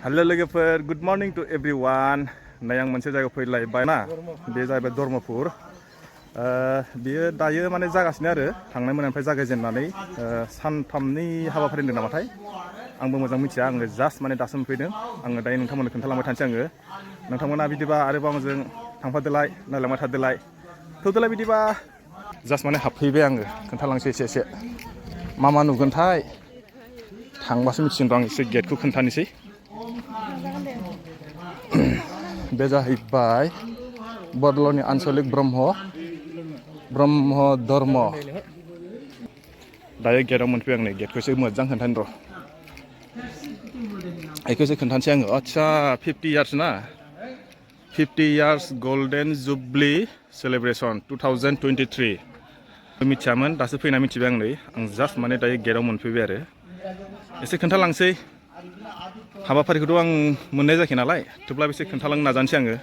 hello लोगोफोर good morning to everyone नै आं मोनसे जायगायाव फैलायबाय ना बे जाहैबाय धर्मपुर बियो दायो माने जागासिनो आरो थांनाय मोनानिफ्राय जागायजेननानै सानथामनि हाबाफारि होनदों नामाथाय आंबो मोजां मिथिया आङो जास्ट माने दासो मोनफैदों आङो दायो नोंथांमोननो खोन्थालांबाय थानोसै आङो नोंथांमोना बिदिबा आरोबाव आंजों थांफादोलाय नायलांबाय थादोलाय थौदोलाय बिदिबा जास्ट माने हाबफैबाय आङो खोन्थालांसै एसे मा मा नुगोनथाय थांबासो मिथिगोन आं एसे गेटखौ खोन्थानोसै बे जाहैबाय बड'लनि आन्चलिक ब्रह्म धर्म दायो गेटआव मोनफैबाय आं नै गेटखौ एसे मोजां खोन्थानो र' बेखौसो खोन्थानोसै आङो आदसा 50 इयार्स ना 50 इयार्स गोल्डेन जुबली सेलिब्रेसन 2023 मिथियामोन दासो फैना मिथिबाय आं नै आं जास्ट माने दायो गेटआव मोनफैबाय आरो एसे खोन्थालांसै हाबाफारिखौथ' आं मोननाय जायाखै नालाय थेवब्लाबो एसे खोन्थालांनो नाजानोसै आङो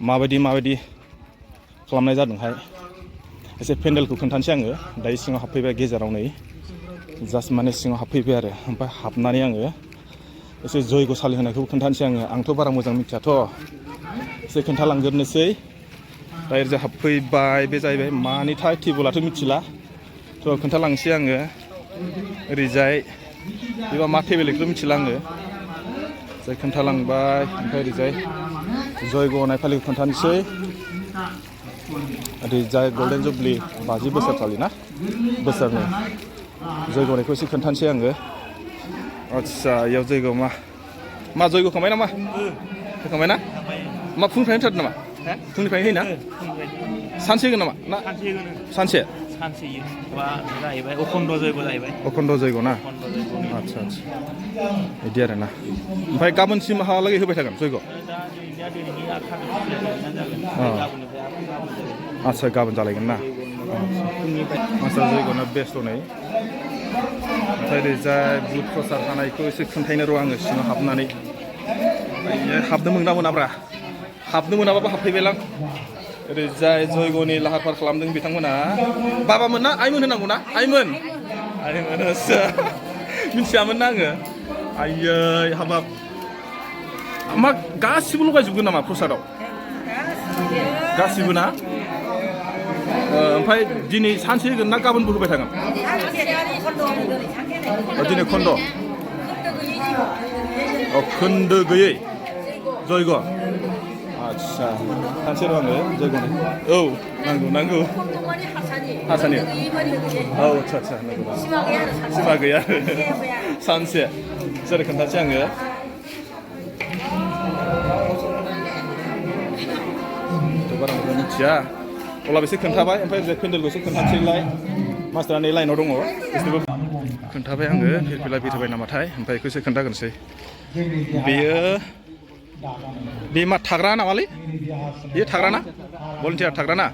माबायदि खालामनाय जादोंहाय एसे पेन्डेलखौ खोन्थानोसै आङो दायो सिङाव हाबफैबाय गेजेराव नै जास्ट माने सिङाव हाबफैबाय आरो ओमफ्राय हाबनानै आङो एसे जयग' सालि होनायखौबो खोन्थानोसै आङो आंथ' बारा मोजां मिथियाथ' एसे खोन्थालांग्रोनोसै दायो ओरैजाय हाबफैबाय बे जाहैबाय मानिथाय टेबोलाथ' मिथिला थ' खोन्थालांसै आङो ओरैजाय बेबा मा टेबोल बेखौथ' मिथिला आङो जाय खोन्थालांबाय ओमफ्राय ओरैजाय जयग' होनाय फालिखौ खोन्थानोसै ओरैजाय गल्डेन जुबली 50 बोसोरसालि ना बोसोरनै जयग' होनायखौ एसे खोन्थानोसै आङो आदसा इयाव जयग' मा जयग' खांबाय नामा होखांबाय ना मा फुंनिफ्रायनो होथारदों नामा फुंनिफ्रायनो होयो ना सानसे होगोन नामा ना सानसे जाहैबाय अखन्द जयग जाहैबाय अखन्द जयग ना आदसा बिदि आरो ना ओमफ्राय गाबोनसिमहालागै होबाय थागोन जयग आदसा गाबोन जालायगोन ना आदसा जयग'ना बेस्ट नै ओमफ्राय ओरैजाय बुध प्रसाद हानायखौ एसे खोन्थायनो र' आङो सिङाव हाबनानै हाबनो मोनाब्रा हाबनो मोनाबाबो हाबफैबायलां ओरैजाय जयग'नि लाहार फाहार खालामदों बिथांमोना बाबामोन ना आइमोन होनांगौ ना आइमोन मिथियामोन ना आङो आयै हाबाब मा गासिबो लगायजोबगोन नामा प्रसादाव गासिबो ना ओमफ्राय दिनै सानसे होगोन ना गाबोनबो होबाय थागोन दिनै खन्द' खोन्दो गैयै जयग' आदसा सानसे र' आङो जयग'नि औ नांगौ हारसानि औ आदसा नंगौ सिमा गैया सानसे सोर खोन्थानोसै आङो बारा मोजां मिथिया अब्ला एसे खोन्थाबाय ओमफ्राय ओरैजाय पेन्डेलखौ एसे खोन्थानोसैलाय मास्टारा नै लाइनाव दङ बिसोरबो खोन्थाबाय आङो फिरफिला बिरहोबाय नामाथाय ओमफ्राय बेखौ एसे खोन्थाग्रोनोसै बेयो बे मा थाग्रा नामालै बेयो थाग्रा ना भलन्टियार थाग्रा ना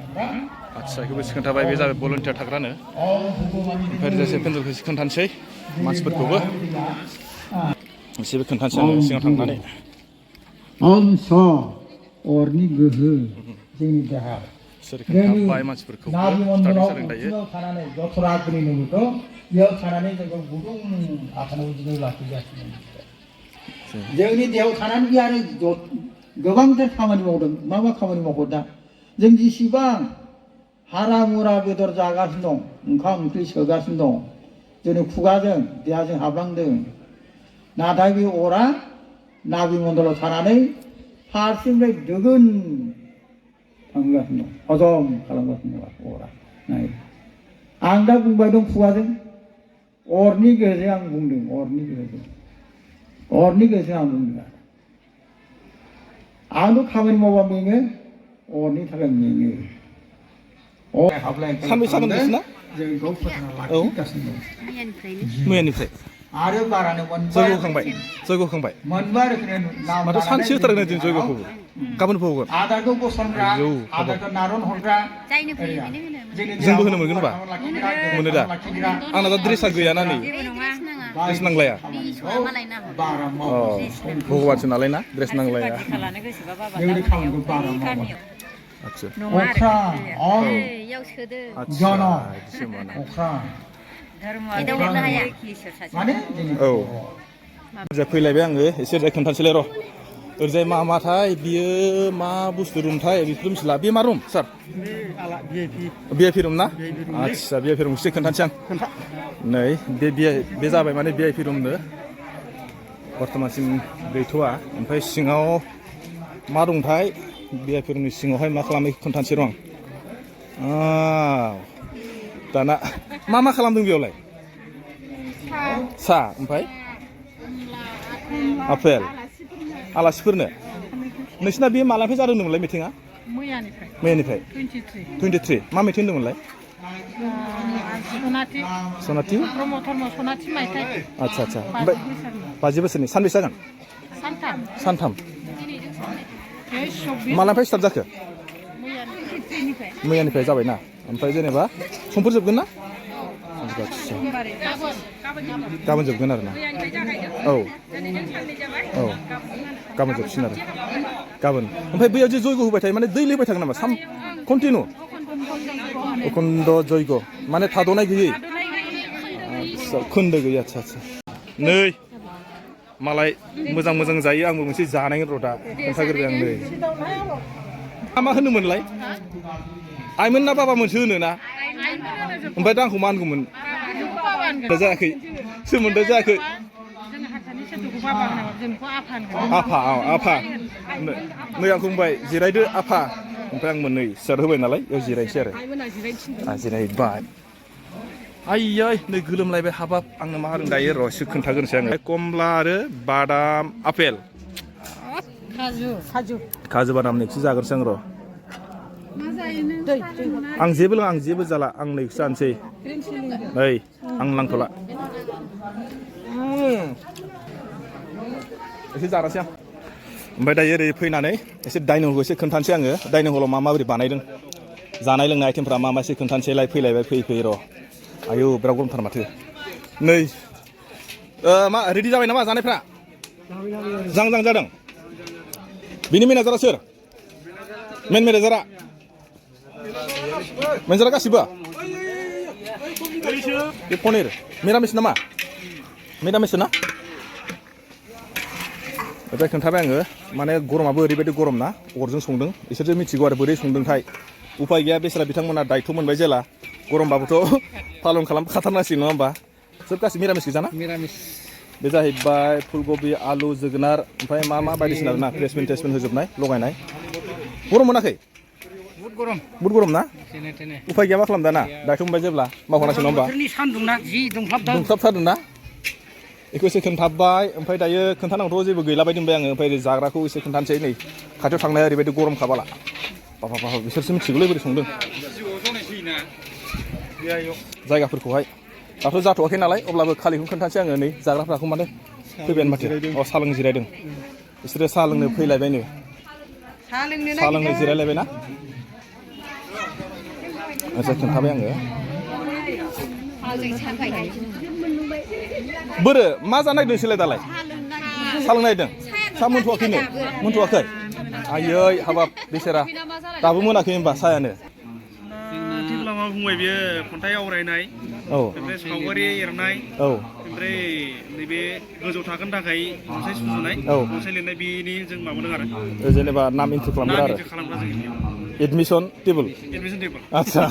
आदसा बेखौबो एसे खोन्थाबाय बे जाबाय भलन्टियार थाग्रानो ओमफ्राय ओरैजाय पेन्डेलखौ एसे खोन्थानोसै मानसिफोरखौबो एसेबो खोन्थानोसै आङो सिङाव थांनानै अरनि गोहो जोंनि देहा सोर खोन्थाबाय मानसिफोरखौबो स्टार्टिं जादों दायो थानानै दसराग्नि नमुथ' बेयाव थानानै जोंखौ गुदुं आखानाव जोङो लाखिगासिनो जोंनि देहायाव थानानै आरो गोबांथार खामानि मावदों मा खामानि मावखो दा जों जेसेबां हारा मुरा बेदर जागासिनो दं ओंखाम ओंख्रि सोगासिनो दं जोंनि खुगाजों देहाजों हाबलांदों नाथाय बे अरा नाभि मण्डलाव थानानै फारसेनिफ्राय दोगोन थांगासिनो दं हजम खालामगासिनो दं अरा नाय आं दा बुंबाय दं खुगाजों अरनि गोहोजों आं बुंदों अरनि गोहोजों आं बुंदों आंथ' खामानि मावबा मेङो अरनि थाखाय मेङो सानबैसे जागोन नोंसिना जोंखौ फोथांना लाखिगासिनो दं मैयानिफ्राय आरो बारानो जयग' होखांबाय मोनबा रोखोमनि माथो सानसे होथारगोन जों जयग'खौबो गाबोनबो होगोन आदारखौ बसनग्रा आदारखौ नारन हरग्रा जोंबो होनो मोनगोन होनबा मोनो दा आंना दा ड्रेसा गैयाना नै ड्रेस नांलाया भगबानसो नालाय ना ड्रेस नांलाया आदसा माने औ ओरैजाय फैलायबाय आङो एसे ओरैजाय खोन्थानोसैलाय र' ओरैजाय मा माथाय बियो मा बुस्थु रुमथाय बेखौ मिथिला बे मा रुम सार VIP रुम ना आदसा VIP रुम एसे खोन्थानोसै आं नै बे जाबाय माने VIP रुमनो बर्थमानसिम गैथ'वा ओमफ्राय सिङाव मा दंथाय VIP रुमनि सिङावहाय मा खालामो खोन्थानोसै र' आं दाना मा खालामदों बेयावलाय साहा ओमफ्राय आपेल आलासिफोरनो नोंसिना बे मालानिफ्राय जादों होनदोंमोनलाय मिटिङा मैयानिफ्राय 23 मा मिटिं होनदोंमोनलाय सनाथि आदसा ओमफ्राय 50 बोसोरनि सानबेसे जागोन सानथाम मालानिफ्राय स्टार्ट जाखो मैयानिफ्राय जाबायना ओमफ्राय जेनेबा समफोर जोबगोन ना गाबोन जोबगोन आरो ना औ गाबोन जोबसिगोन आरो गाबोन ओमफ्राय बैयाव जे जयग' होबाय थायो माने दै लोंबाय थागोन नामा कन्टिनिउ अखन्द जयग' माने थाद'नाय गैयै आदसा खोन्दो गैयै आदसा नै मालाय मोजां जायो आंबो मोनसे जानायगोन र' दा खोन्थाग्रोबाय आं नै मा होनोमोनलाय आइमोन ना बाबा मोनसो होनो ना ओमफ्राय दा आंखौ मा होनगौमोन जायाखै सोमोन्दो जायाखै आफा नै आंखौ बुंबाय जिरायदो आफा ओमफ्राय आंबो नै सियार होबाय नालाय बेयाव जिरायनोसै आरो जिरायबाय आयै नै गोलोमलायबाय हाबाब आंनो मा होदों दायो र' एसे खोन्थाग्रोनोसै आङो कमला आरो बादाम आपेल काजु बादाम नैखौसो जाग्रोनोसै आं र' आं जेबो जाला आं नैखौसो जानोसै नै आं नांथ'ला एसे जानोसै आं ओमफ्राय दायो ओरै फैनानै एसे डाइनिं हलखौ एसे खोन्थानोसै आङो डाइनिं हलाव माबोरै बानायदों जानाय लोंनाय आइटेमफ्रा मा एसे खोन्थानोसैलाय फैलायबाय फैयै र' आयौ बिराद गरमथार माथो नै मा रेडि जाबाय नामा जानायफ्रा जां जादों बिनि मेनेजारा सोर मेन मेनेजारा गासिबो बे पनिर मिरामिस नामा मिरामिस ना ओमफ्राय खोन्थाबाय आङो माने गरमाबो ओरैबायदि गरम ना अरजों संदों बिसोरसो मिथिगौ आरो बोरै संदोंथाय उफाय गैया बेसोरा बिथांमोना दायथ' मोनबाय जेला गरमबाबोथ' पालन खालामखाथारनांसिगोन नङा होमबा सोब गासै मिरामिस गोजा ना मिरामिस बे जाहैबाय फुलकबि आलु जोगोनार ओमफ्राय मा बायदिसिना ना फ्रेसमेन्ट होजोबनाय लगायनाय गरम मोनाखै बुहुद गरम ना उफाय गैया मा खालामदा ना दायथ' मोनबाय जेब्ला मावखानांसिगोन नङा होमबा सान्दुंना जि दुंख्लाबथारदों ना बेखौ एसे खोन्थाबाय ओमफ्राय दायो खोन्थानांगौथ' जेबो गैला बायदि मोनबाय आङो ओमफ्राय जाग्राखौ एसे खोन्थानोसै नै खाथियाव थांनाया ओरैबायदि गरम खाबाला बाबा बिसोरसो मिथिगौलै बोरै संदों जायगाफोरखौहाय दाथ' जाथ'वाखै नालाय अब्लाबो खालिखौ खोन्थानोसै आङो नै जाग्राफ्राखौ माने फैबायानो माथो साहा लोंनो जिरायदों बिसोरो साहा लोंनो फैलायबायनो साहा लोंनो जिरायलायबाय ना एसे खोन्थाबाय आङो बोरो मा जानो नागिरदों नोंसोरलाय दालाय साहा लोंनो नागिरदों साहा मोनथ'वाखै आयै हाबाब बेसेरा दाबो मोनाखै होनबा साहायानो मा बुंबाय बियो खन्थाइ आवरायनाय ओमफ्राय सावगारि एरनाय ओमफ्राय नैबे गोजौ थाखोनि थाखाय खन्थाइ सुजुनाय खन्थाइ लिरनाय बेनि जों माबादों आरो जेनेबा नाम एन्ट्रि खालामग्रा आरो एडमिसन टेबोल आदसा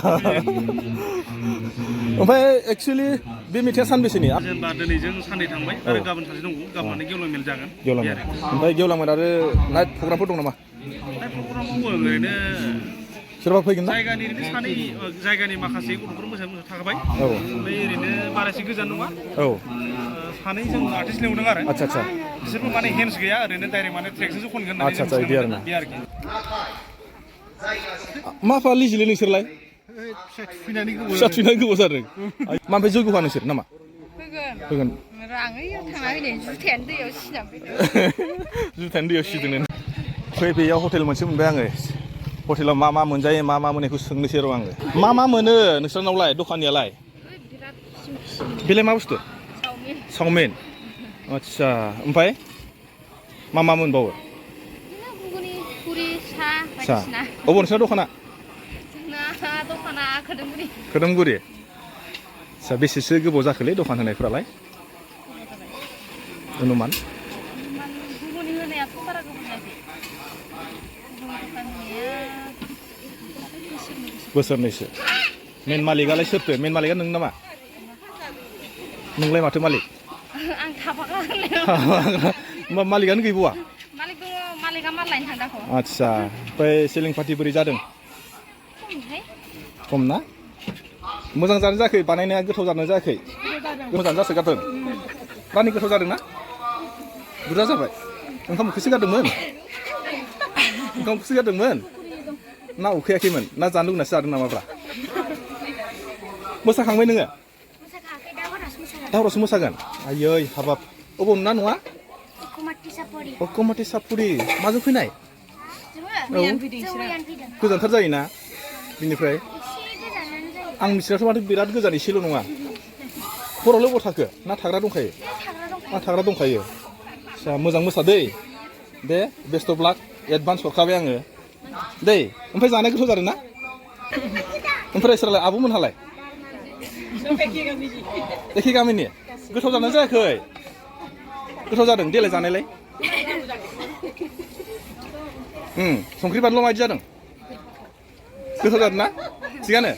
ओमफ्राय एक्सुवेलि बे मेथाइया सानबेसेनि जेनेबा दिनै जों साननै थांबाय आरो गाबोन सानसे दङ गाबोन गेवलां मेल जागोन ओमफ्राय गेवलां मेल आरो नाइट प्रग्रामफोर दं नामा नाइट प्रग्रामाव ओरैनो सोरबा फैगोन ना जायगानि ओरैनो सानै जायगानि माखासे गथ'फोर मोसानो थाखाबाय ओमफ्राय ओरैनो बारा एसे गोजान नङा सानै जों आर्टिस्ट लेंहरदों आरो आदसा बिसोरबो माने हेन्स गैया ओरैनो डाइरेक्ट माने ट्रेकजोंसो खनगोन आदसा बिदि आरो ना आरोखि मा फा लिजिलै नोंसोरलाय फिसा थुनानै गोबाव जादों मा ओमफ्राय जयग' होआ नोंसोर नामा फैगोन जुथायानो दैयाव सिदों फै बेयाव हटेल मोनसे मोनबाय आङो हटेलाव मा मोनजायो मा मोनो बेखौ सोंनोसै र' आङो मा मोनो नोंसोरनावलाय दखानियालाय बेलाय मा बुस्थु चावमिन आदसा ओमफ्राय मा मोनबावो अबाव नोंसोरना दखाना खोदोमगुरि आदसा बेसेसो गोबाव जाखोलै दखान होनायफ्रालाय अनुमान गुबुननि होनायाथ' बारा गोबाव जायाखै गुबुन दखान होनाया बोसोरनैसो मेन मालिकआलाय सोरथो मेन मालिकआ नों नामा नोंलाय माथो मालिक आं थाफाग्रा होमबा मालिकआनो गैबावा मालिक दङ मालिकआ माल लायनो थांदाखौ आदसा ओमफ्राय सेलिं पार्टि बोरै जादों खमहाय खम ना मोजां जानो जायाखै बानायनाया गोथाव जानो जायाखै गोथाव जानो जासोगारदों रानि गोथाव जादों ना बुरजा जाबाय ओंखाम ओंख्रिसो गारदोंमोन ओंखाम ओंख्रिसो गारदोंमोन ना उखैयाखैमोन ना जानो लुगैनासो जादों नामाब्रा मोसाखांबाय नोङो दा हरावसो मोसागोन आयै हाबाब अबाव ना नङा कमाथि सापुरि माजों फैनाय औ गोजानथार जायोना बिनिफ्राय आं मिथिनायाथ' माथो बिराद गोजान एसेल' नङा हरावलाय बबाव थाखो ना थाग्रा दंखायो थाग्रा दंखायो आदसा मोजां मोसा दै दे बेस्ट अफ लाक एडभान्स हरखाबाय आङो दै ओमफ्राय जानाय गोथाव जादों ना ओमफ्राय सोरलाय आब'मोनहालाय एखे गामिनि गोथाव जादों जायाखै गोथाव जादों देलाय जानायलाय संख्रि बानलु माबायदि जादों गोथाव जादों ना थिगानो